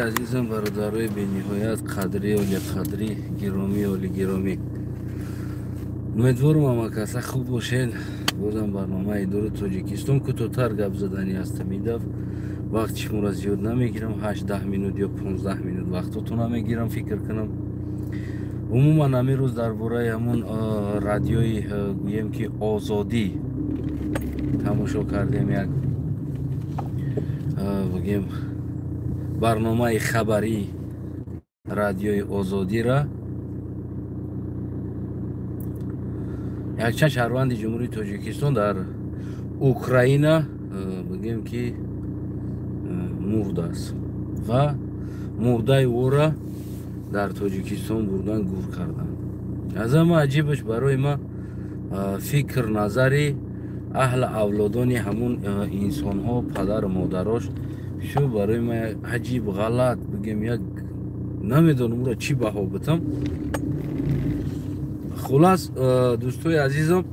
Азизам, бародарои бениҳоят қадри, олиқадрӣ, гиромӣ, олигиромӣ, умедворам ҳамакаса хуб бошед. Бозам барномаи Дуруд Тоҷикистон. Кӯтоҳтар гап заданӣ ҳастам идаф, вақти шуморо зиёд намегирам, 8-10 минут ё 15 минут вақтотона мегирам. Фикр кунам, умуман ҳамин рӯз дар бораи ҳамун радиои, гӯем ки, Озодӣ тамошо кардем, як, бигем, барномаи хабарии Радиои Озодира. Якчанд шаҳрванди Ҷумҳурии Тоҷикистон дар Украина, бигем ки, мурдааст ва мурдаи ӯра дар Тоҷикистон бурдан, гур карданд. Аз ҳама аҷибаш барои ман фикр, назари аҳли авлодони ҳамун инсонҳо, падару модарош шу барои ман аҷиб, ғалат, бигем, як намедонам ӯра чӣ баҳо битам. Хулас, дӯстои азизам,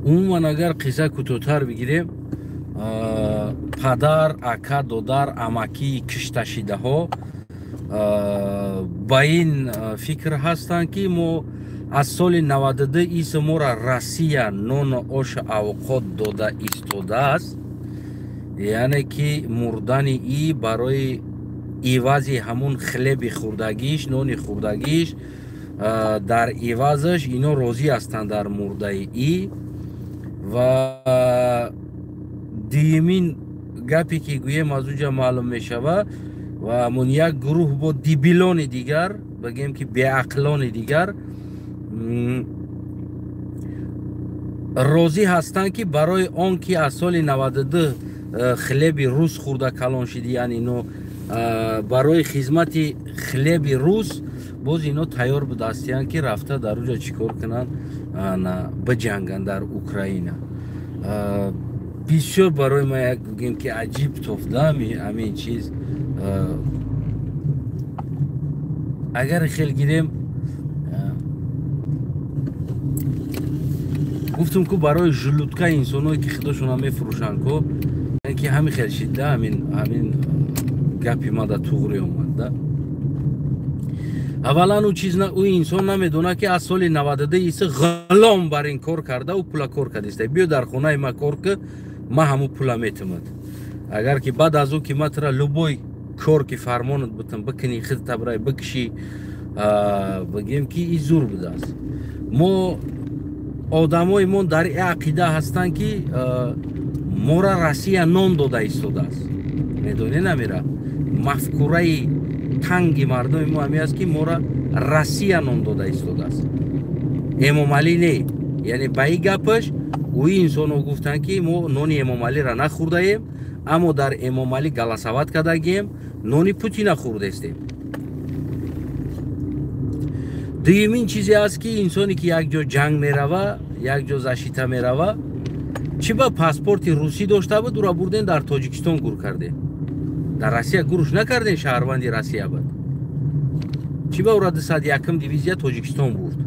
умуман агар қисса кӯтоҳтар бигирем, падар, ака, додар, амакии кишташидаҳо ба ин фикр ҳастанд, ки мо аз соли 92 иса мора Россия нону ошу авқот дода истодааст, яъне ки мурдани и барои ивази ҳамун хлеби хӯрдагиш, нони хӯрдагиш, дар ивазаш ино розӣ ҳастанд дар мурдаи и. Ва дуюмин гапе ки, гӯем, аз уҷа маълум мешавад, ва ҳамун як гурӯҳ бо дебилони дигар, бигем ки беақлони дигар, розӣ ҳастанд, ки барои он ки аз соли 92 хлеби рус хӯрда калон шиди, яъне ино барои хизмати хлеби рус боз ино тайёр будастиянд, ки рафта дар уҷа чӣ кор кунанд, биҷанганд дар Украина. Бисёр барои ман як, бигем ки, аҷиб тофта ҳамин чиз. Агар хел гирем, гуфтум ку, барои желудка инсоное ки худошона мефурӯшанд ку, ки ҳамин хел шида, ҳамин гапи ма да туғри омад да. Аввалан, ӯ чиз, ӯ инсон намедонад, ки аз соли 92 иса ғулом бар ин кор карда, ӯ пула кор кардиста. Биё дар хонаи ма кор ки, ма ҳамун пула метимад. Агар ки баъд аз ӯ ки ма тура любой кор ки фармонат битам бикунӣ, худта бирай бикушӣ, бигем ки, и зур будааст. Мо одамои мо дар и ақида ҳастанд, ки мора Россия нон дода истодааст. Медонӣ, намира, мафкураи танги мардуми мо ҳамин аст, ки мора Россия нон дода истодааст, Эмомалӣ не. Яъне ба и гапаш ӯи инсонҳо гуфтанд, ки мо нони Эмомалиро нахӯрдаем, аммо дар Эмомалӣ голосовать кардагием, нони Путина хӯрдестем. Дуюмин чизе аст, ки инсоне ки як ҷо ҷанг мерава, як ҷо защита мерава, чӣ ба паспорти русӣ дошта буд, ӯра бурден дар Тоҷикистон гур кардем, дар Россия гуруш накардем, шаҳрванди Россия буд. Чӣ ба ӯра 201-м дивизия Тоҷикистон бурд?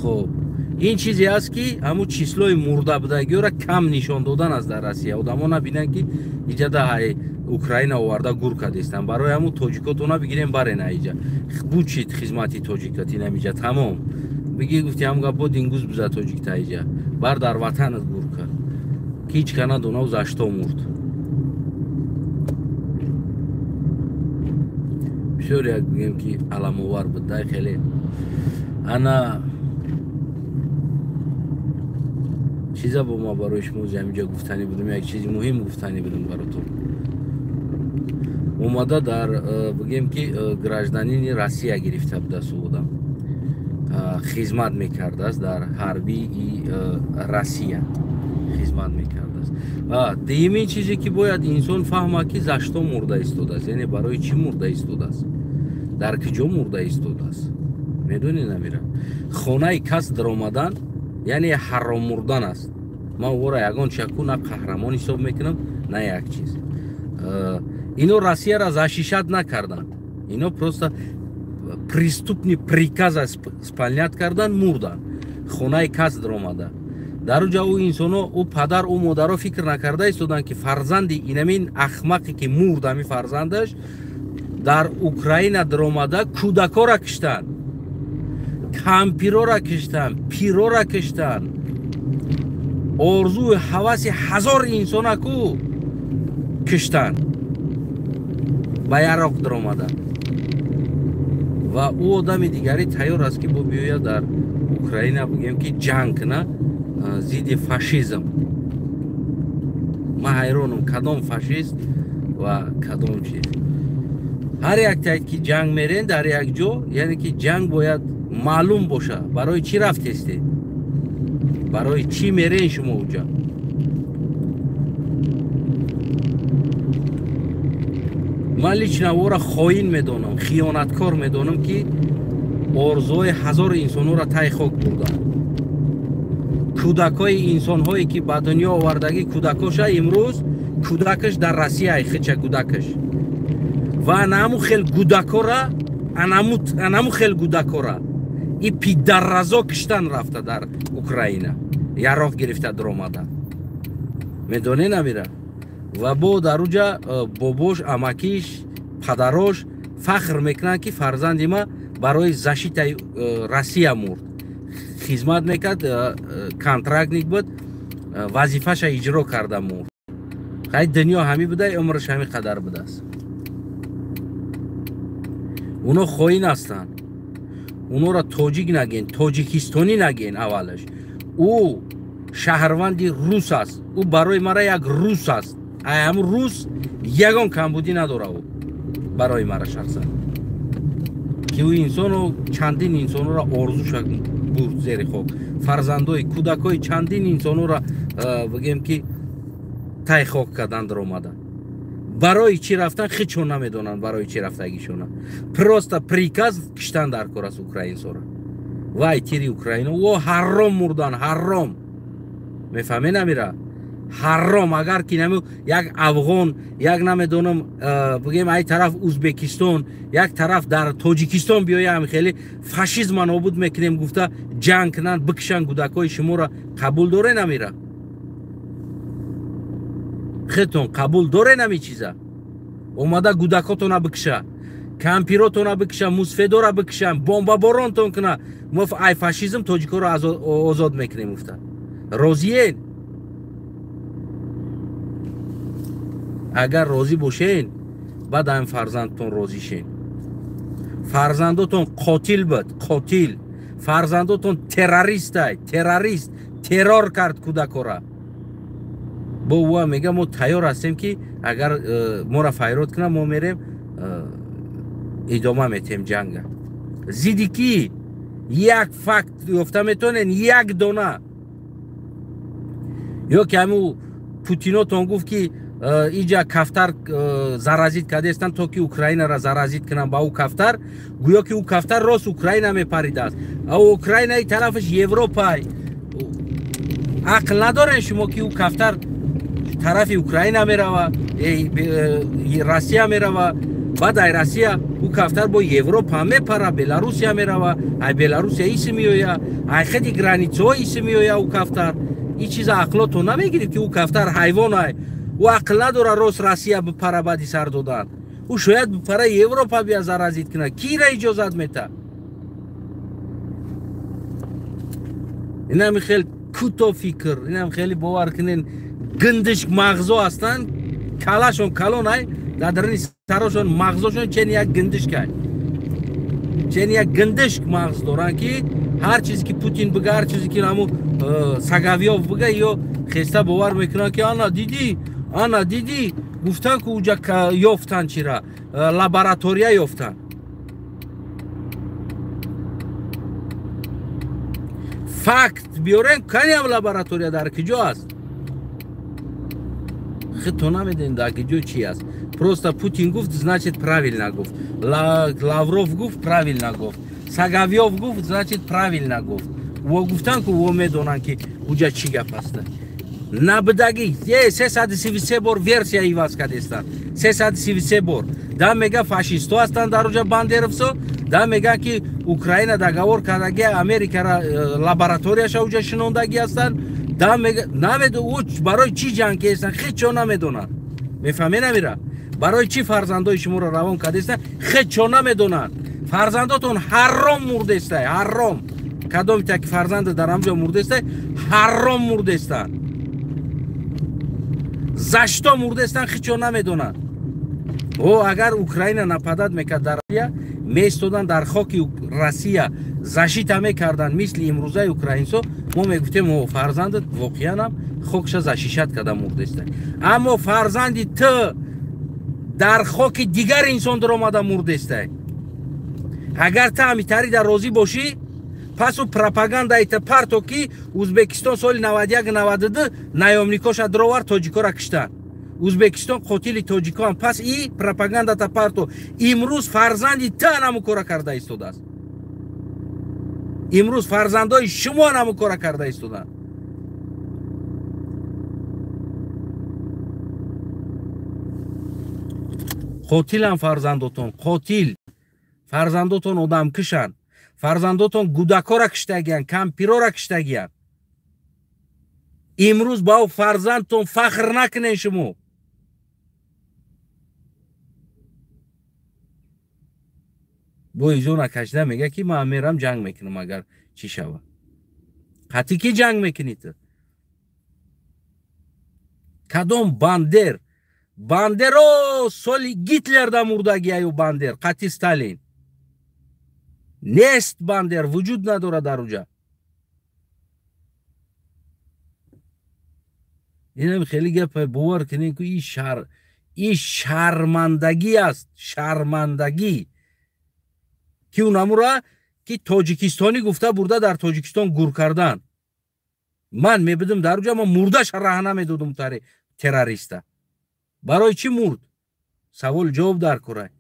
Хуб, ин чизе аст, ки ҳамун числои мурда будагиёра кам нишон додан аст дар Россия, одамо набинанд, ки иҷада Украина оварда гур кардестанд. Барои ҳамун тоҷикотона бигирем, барена иҷа бучид хизмати тоҷикат инамиҷа тамом. Биги, гуфти, ҳам гап бо дингуз биза тоҷикта иҷа бар дар ватанат гур кард, ки ҳеҷ ка надонав за что мурд. Бисёр як, бигем ки, аламовар буд дай хеле. Ана чиза бо ма барои шумо ҳаминҷо гуфтанӣ будам, як чизи муҳим гуфтанӣ будам баротон. Омада дар, бигем ки, гражданини Россия гирифта будааст, одам хизмат мекардааст, дар ҳарбии Россия хизмат мекардааст. Дуюмин чизе ки бояд инсон фаҳмад, ки за что мурда истодааст, яъне барои чӣ мурда истодааст, дар куҷо мурда истодааст. Медонӣ, намира, хонаи кас даромадан яъне ҳаром мурдан аст. Ман ӯро ягон чаку на қаҳрамон ҳисоб мекунам, на як чиз. Ино Россияро защищать накарданд, ино просто преступный приказа исполнять кардан, мурданд, хонаи кас даромада. Дар уҷа ӯ инсоно, ӯ падар, ӯ модаро фикр накарда истоданд, ки фарзанди инамин ахмақе ки мурд, ҳамин фарзандаш дар Украина даромада кӯдакора киштанд, кампирора киштанд, пирора киштанд. Орзуи ҳаваси ҳазор инсона ку киштанд, ба яроқ даромада. Ва ӯ одами дигари тайёр аст, ки бо биёяд дар Украина бигӯем, ки ҷанг куна зидди фашизм. Ман ҳайронам, кадом фашист ва кадом чиз. Ҳар як таид ки ҷанг мерен дар як ҷо, яъне ки ҷанг бояд маълум боша, барои чӣ рафтестед, барои чӣ мерен шумо уҷа. Ман лично ӯро хоин медонам, хиёнаткор медонам, ки орзуҳои ҳазор инсонҳоро тай хок бурданд. Кӯдакҳои инсонҳое ки ба дунё овардагӣ кӯдакоша имрӯз кӯдакаш дар Россия хича кӯдакаш. Ва анаму хел гудакора, анаму хел гудакора и пидарразо киштан рафта дар Украина, яроқ гирифта даромада. Медонед намира? Ва бо дар уҷа бобош, амакиш, падарош фахр мекунанд, ки фарзанди ма барои защитаи Россия мурд, хизмат мекард, контрактник буд, вазифаша иҷро карда мурд. Хай дунё ҳамин буда, умраш ҳамин қадар будааст. Уно хоин ҳастанд. Унора тоҷик наген, тоҷикистонӣ наген. Аввалаш ӯ шаҳрванди рус аст, ӯ барои мара як рус аст. Ай ҳамун рус ягон камбудӣ надора ӯ барои мара шахсан, ки ӯ инсону чандин инсонро орзуша бурд зери хок, фарзандои кӯдакҳои чандин инсонро бигем ки тай хок кардан даромада. Барои чӣ рафтан хичон намедонанд, барои чӣ рафтагишона. Просто приказ киштан дар кор аст украинсора. Вай тири Украина, о ҳарром мурдан, ҳарром. Мефаҳме намира? Ҳарром. Агар ки наму як афғон, як намедонам, бигем ай тараф Узбекистон, як тараф дар Тоҷикистон биёям, хеле фашизма нобуд мекунем гуфта ҷанг кунанд, бикшанд кӯдакҳои шуморо, қабул доре намира? Хетон қабул доре нами чиза? Омада гудакотона бикша, кампиротона бикша, мусфедора бикшан, бомбаборонтон куна, мо ай фашизм тоҷикоро озод мекунем гуфта. Розиен? Агар розӣ бошен, баъд ам фарзандтон розӣ шен. Фарзандотон қотил буд, қотил. Фарзандотон террористай, террорист, террор кард кӯдакора. Бо ӯ мега мо тайёр ҳастем, ки агар моро файрод кунам, мо мерем идома метем ҷанга. Зидди ки як факт ёфта метонен, як дона. Ё ки ҳаму Путинотон гуфт, ки иҷа кафтар заразит кардестанд, то ки Украинара заразит кунанд ба ӯ кафтар, гӯё ки ӯ кафтар рост Украина мепаридааст. А Украинаи тарафаш Европай. Ақл надорен шумо, ки ӯ кафтар тарафи Украина мерава, Россия мерава, баъд ай Россия ӯ кафтар бо Европа мепара, Беларусия мерава, ай Беларусия иси меоя, ай хеди границаҳо иси меоя ӯ кафтар. Ин чиза ақлотон намегирифт, ки ӯ кафтар ҳайвон ай. Ӯ ақл надора рост Россия бипара баъди сар додан. Ӯ шояд бипара Европа бия заразит кунад. Кира иҷозат мета? Инам хел кӯто фикр, инам хеле бовар кунен гиндиш мағзо ҳастанд, калашон калон ай, дар даруни сарошон мағзошон чен як гиндишкай. Чен як гиндишк мағз доранд, ки ҳар чизе ки Путин бига, ҳар чизе ки ҳаму Сагавёв бига, ё хеста бовар мекунанд, ки ана дидӣ, ана дидӣ, гуфтан ки уҷа ёфтан чира, лаборатория ёфтан. Факт биёрен, каниам лаборатория дар киҷо аст? Худто намедонед дар киҷо чи аст. Просто Путин гуфт, значит правильно гуфт. Лавров гуфт, правильно гуфт. Сагавёв гуфт, значит правильно гуфт. Во гуфтан ку во медонанд, ки уҷа чӣ гап аст. Набудагӣ 333 бор версия иваз кардестанд, 333 бор. Да мега фашистҳо ҳастанд дар уҷа бандеровсо, да мега ки Украина договор кардаги, Америкара лабораторияша уҷа шинондагӣ ҳастанд. Да намедо ӯ барои чӣ ҷанг кестан, ҳеҷ чо намедонад. Мефаҳмед намира? Барои чӣ фарзандои шуморо равон кардестан, ҳеҷ чо намедонад. Фарзандотон ҳаром мурдестай, ҳаром. Кадом таки фарзанд дар ҳамҷо мурдестай, ҳаром мурдестан. За что мурдестан, ҳеҷ чо намедонад. О, агар Украина нападад мекард дар Россия, меистодан дар хоки Россия, защита мекарданд мисли имрӯзаи украинсо, мо мегуфтем о фарзандат воқеан ҳам хокша защищат карда мурдестай. Аммо фарзанди ту дар хоки дигар инсон даромада мурдестай. Агар ту ҳамитари дар розӣ бошӣ, пас ӯ пропагандаи ту парто ки Ӯзбекистон соли 91-92 наёмникоша даровард, тоҷикора киштанд. Ӯзбекистон қотили тоҷикон, пас и пропагандата парто. Имрӯз фарзанди ту ҳамун кора карда истодааст. Имрӯз фарзандои шумо ҳамун кора карда истоданд. Қотилам фарзандотон, қотил. Фарзандотон одамкишанд. Фарзандотон гудакора киштагиянд, кампирора киштагиянд. Имрӯз ба ӯ фарзандтон фахр накунед шумо. Бо изона кашида мега ки ман мерам ҷанг мекунам, агар чӣ шава. Қатъи ки ҷанг мекунӣ ту? Кадом бандер? Бандеро соли Гитлер да мурдагиаю бандер, қатъи Сталин. Нест бандер, вуҷуд надорад дар уҷа. Инам хеле гап бовар кунед ки ин шармандагӣ аст, шармандагӣ. Ки унамура ки тоҷикистонӣ гуфта бурда дар Тоҷикистон гур кардан. Ман мебидам дар уҷа, ман мурдаша раҳ намедодам тари террориста. Барои чӣ мурд? Савол ҷавоб дар курай.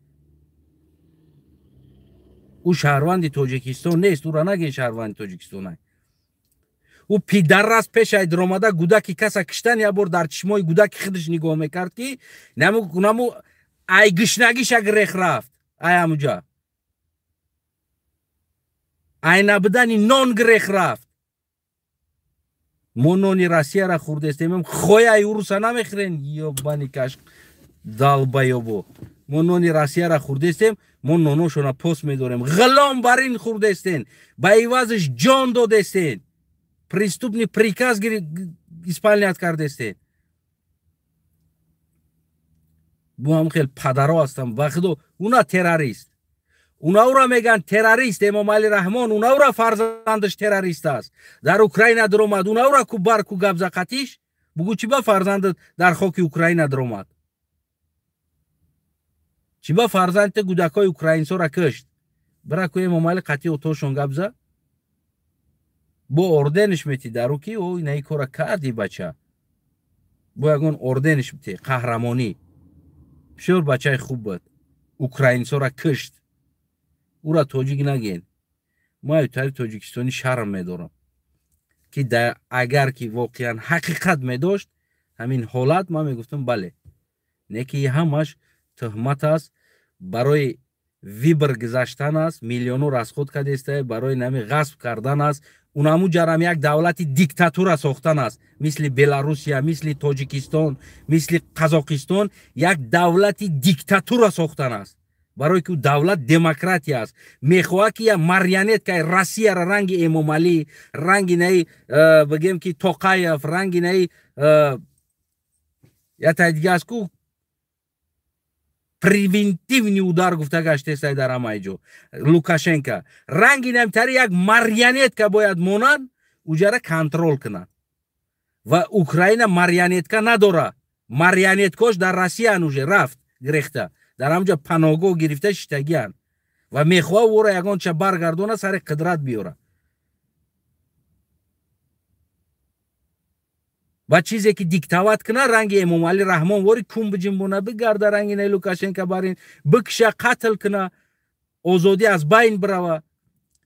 Ӯ шаҳрванди Тоҷикистон нест, ӯра нагин шаҳрванди Тоҷикистон. Ӯ пидаррас пешай даромада гудаки каса киштан, як бор дар чишмои гудаки худаш нигоҳ мекард ки наму ай гишнагиша грех рафт, ай ҳамуҷа. Ай набудани нон грех рафт. Мо нони Россияра хӯрдестем, хоя ай уруса намехӯрен, ёбани каш далбаёбо. Мо нони Россияра хӯрдестем, мо ноношона пост медорем. Ғилом бар ин хӯрдестен, ба ивазаш ҷон додестен. Преступный приказ исполнять кардестен. Бу ҳам хел падаро ҳастам, ба худо, уна террорист. Уна ура меган террорист, Эмомалӣ Раҳмон, уна ура фарзандаш террорист аст. Дар Украина даромад, уна ура ку бар ку гап зақатиш, бугу чӣ ба фарзандат дар хоки Украина даромад? Чӣ ба фарзандат гудакҳои украинсора кишт? Бира ку Эмомалӣ қатъи отошон гап за? Бо орденш мети дару ки о инаи кора карди бача. Бо ягон орденш бите, қаҳрамонӣ. Бисёр бачаи хуб буд. Украинсора кишт. Ура тоҷик нагин. Ма ютари тоҷикистони шарм медорам. Ки агар ки воқеан ҳақиқат медошт, ҳамин ҳолат ман мегуфтам бале. Не ки ҳамаш туҳмат аст, барои вибр гузаштан аст, миллионо расход кардеста, барои нами ғасб кардан аст. Унаму ҷарам як давлати диктатура сохтан аст, мисли Беларусия, мисли Тоҷикистон, мисли Қазоқистон як давлати диктатура сохтан аст. Барои ки давлат демократия аст. Мехоҳад ки як марионеткаи Россияра ранги Эмомалӣ, ранги наи бигем ки Тоқаев, ранги наи ятаи дига аст ку превентивный удар гуфта гаштестай дар ҳамаи ҷо Лукашенко. Ранги намтари як марионетка бояд монад, уҷара контрол кунад. Ва Украина марионетка надора. Марионеткош дар Россия уже рафт гирехта. Дар ҳамҷо паноҳгоҳ гирифта шиштагиянд ва мехоҳад ӯро ягонча баргардона, сари қудрат биёра. Ва чизе ки диктоват кунад, ранги Эмомалӣ Раҳмон вори кун биҷинбона, бигарда ранги наи Лукашенко барин, бикша, қатл куна, озодӣ аз байн бирава.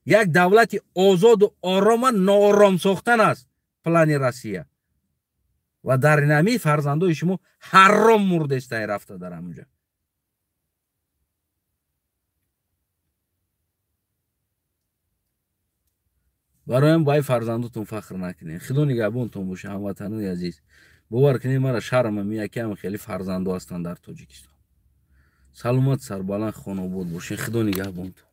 Як давлати озоду орома ноором сохтан аст плани Россия. Ва дар инами фарзандои шумо ҳаром мурдестай рафта дар ҳамунҷа. Бароям ба ай фарзандотон фахр накунед. Худо нигаҳбонтон боша, ҳамватанои азиз. Бовар кунед, мара шарма меяд, ки ҳам хеле фарзандо ҳастанд дар Тоҷикистон. Саломат, сарбаланд, хонобод бошед. Худо нигаҳбонтон.